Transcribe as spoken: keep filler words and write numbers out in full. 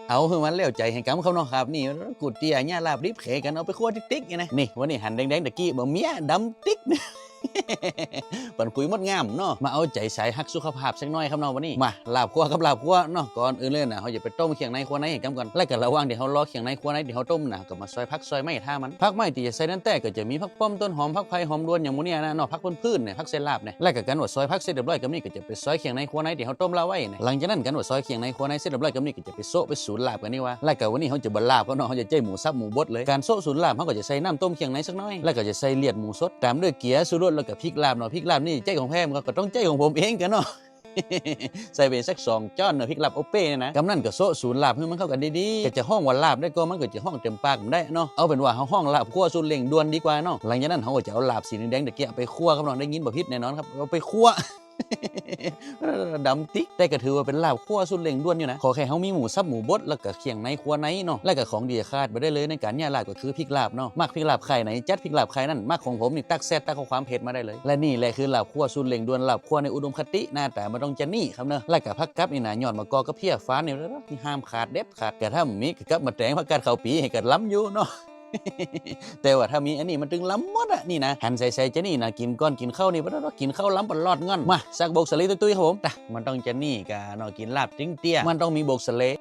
เอาหื้อมันแล้วใจ๋แหมกำครับเนาะครับ นี่ กู้เตื้อเยียะลาบดิบเขยกั๋น เอาไปคั่วติ๊กๆ นี่นะ นี่ วันนี้หันแดงๆ ตะกี้ บ่าเมี้ยดำติ๊ก ปันก๋วยมดงามเนาะ มาเอาใจ๋สายฮักสุขภาพสักหน้อยครับเนาะ วันนี้ มา ลาบคั่วกับลาบคั่วเนาะ ก่อนอื่นเลยนะ เฮาจะไปต้มเคียงในคั่วในกั๋นก่อน และก็ระหว่างตี้เฮารอเคียงในคั่วในตี้เฮาต้มนะ ก็มาซอยผักซอยไม้ถ้ามัน ผักไม้ตี้จะใส่นั้นแต๊ก็จะมีผักป้อม ต้นหอม ผักไผ่ หอมดวน อย่างหมู่เนี้ยนะเนาะ ผักพื้นๆ เนี่ย ผักใส่ลาบเนี่ย และก็กั๋นว่าซอยผักเสร็จเรียบร้อยกำนี้ก็จะไปซอยเคียงในคั่วในตี้เฮาต้มลาบไว้เนี่ย หลังจากนั้นกั๋นว่าซอยเคียงในคั่วในเสร็จเรียบร้อยกำนี้ก็จะไปโซะไปสูนลาบกั๋นนี่ว่า และก็วันนี้เฮาจะบ่ลาบครับเนาะ เฮาจะใจ๊หมูสับหมูบดเลย ก๋านโซะสูนลาบเฮาก็จะใส่น้ำต้มเคียงในสักหน้อย และก็จะใส่เลือดหมูสด ต๋ามด้วยเกี๊ยะ ชูรส และก็พริกลาบเนาะ พริกลาบนี่ใจ๊ของแพง ก็ต้องใจ๊ของผมเองกั๋นเนาะ ใส่ไปสักสองจ๊อนเนาะ พริกลาบโอเป้เนี่ยนะ กำนั้นก็โซะสูนลาบหื้อมันเข้ากั๋นดีๆ ก็จะฮ้องว่าลาบได้ก็มันก็จะฮ้องเต็มปากบ่ได้เนาะ เอาเป๋นว่าเฮาฮ้องลาบคั่วสูตรเร่งด่วนดีกว่าเนาะ หลังจากนั้นเฮาก็จะเอาลาบสีแดงๆ ตะกี้ไปคั่วครับเนาะ ได้ยินบ่ผิดแน่นอนครับ เอาไปคั่ว ดำติ๊ก แต่ก็ถือว่าเป๋นลาบคั่วสูตรเร่งด่วนอยู่นะ ขอแค่เฮามีหมูสับหมูบด และก็เคียงในคั่วในเนาะ และก็ของตี้จะขาดบ่ได้เลยในก๋านเยียะลาบก็คือพริกลาบเนาะ มักพริกลาบค่ายไหน จัดพริกลาบค่ายนั้น มักของผมนี่ตั๊กแชทตั๊กข้อความเพจมาได้เลย และนี่แหละคือลาบคั่วสูตรเร่งด่วน ลาบคั่วในอุดมคติ หน้าต๋ามันต้องจะนี่ครับเนาะ และก็ผักกั๊บนี่นะ ยอดมะกอกกับเพี้ยฟ้านี่ นี่ห้ามขาดเด็ดขาด ก็ถ้าบ่มีก็กั๊บมาแตง ผักกาดขาวปี๋ หื้อกั๋นล้ำอยู่เนาะ แต่ว่าถ้ามีอันนี้มันตึงล้ำหมดอะ นี่นะ หันใสๆ จะนี่นะ กิ๋นก่อนกิ๋นข้าวนี่ บ่ต้องกิ๋นข้าวล้ำปะลอดง่อน มา สักบกสะเลตุ้ยๆ ครับผม ตะ มันต้องจะนี่ก่าเนาะ กิ๋นลาบติ๊งเตี้ย มันต้องมีบกสะเล